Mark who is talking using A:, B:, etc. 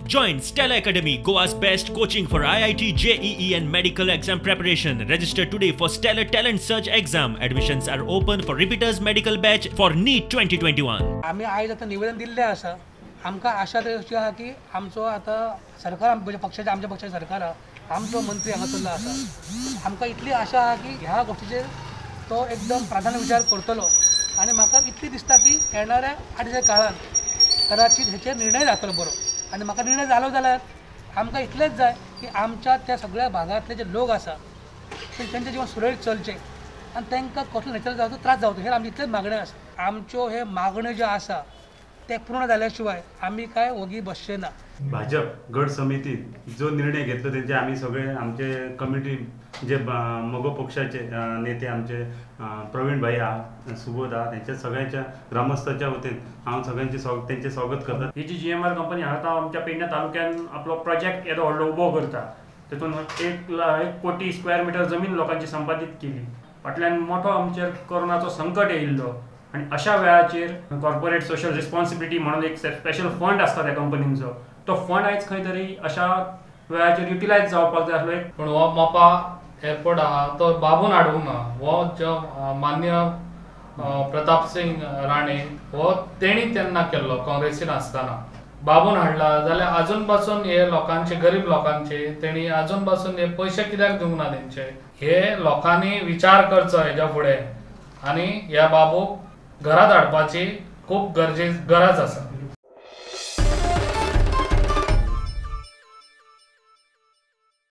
A: Join Stellar Academy, Goa's best coaching for IIT, JEE and medical exam preparation. Register today for Stellar Talent Search exam. Admissions are open for repeaters medical batch for NEET 2021.
B: आमी आयज आतां निवेदन दिल्लें आसा. आमकां आशा तरी अशी आहा की आमचो आतां सरकार, पक्षाचे, आमच्या पक्षाचें सरकार आहा, आमचो मंत्री हांगासरलो आसा, आमकां इतली आशा आहा की ह्या गोश्टीचेर तो एकदम प्राधान्य विचार करतलो. आनी म्हाका इतली दिसता की येणाऱ्या 8 दिसाच्या काळान कदाचित हेचेर निर्णय जातलो बरो. आनी म्हाका निर्णय जालो जाल्यार आमकां इतलेंच जाय की आमच्या त्या सगळ्या भागांतले जे लोक आसा ते तेंचें जिवन सुरळीत चलचें आनी तांकां कसलो नेचर जावचो त्रास जावचो, हे आमची इतलेंच मागणें आसा. आमच्यो हे मागण्यो ज्यो आसा ते पूर्ण जाल्या शिवाय आमी काय ओगी बसचे ना.
C: भाजप गट समितीन जो निर्णय घेतलो तेंचे आमी सगळे आमचे कमिटी जे मगो पक्षाचे नेते आमचे प्रवीण भाई आहा, सुबोध आहा, तेंच्या सगळ्यांच्या ग्रामस्थाच्या वतीन हांव सगळ्यांचे तेंचे स्वागत करता.
D: ही जी GMR company आतां आमच्या पेडण्या तालुक्यान आपलो प्रोजेक्ट येदो व्हडलो उबो करता, तेतून 1 कोटी स्क्वेअर मिटर जमीन लोकांची संपादीत केली. फाटल्यान मोठो आमचेर कोरोनाचो संकट येयल्लो आनी अशा वेळाचेर कॉर्पोरेट सोशल रिस्पॉन्सिबिलिटी म्हणून एक स्पेशल फंड आसता त्या कंपनींचो, तो फंड आयज खंय तरी अशा वेळाचेर युटिलायज जावपाक जाय आसलो.
E: पूण हो मोपा एअरपोर्ट आहा तो बाबून हाडूंक ना, हो जो मान्य प्रताप सिंग राणे हो तेणी तेन्ना केल्लो काँग्रेसीन आसतना बाबून हाडला. जाल्यार आजून पासून हे लोकांचे, गरीब लोकांचे तेणी आजून पासून हे पयशे कित्याक दिवंक ना तेंचे, हे लोकांनी विचार करचो हेज्या फुडें आनी ह्या बाबूक घरात हाडपाची खूब गरज आसा.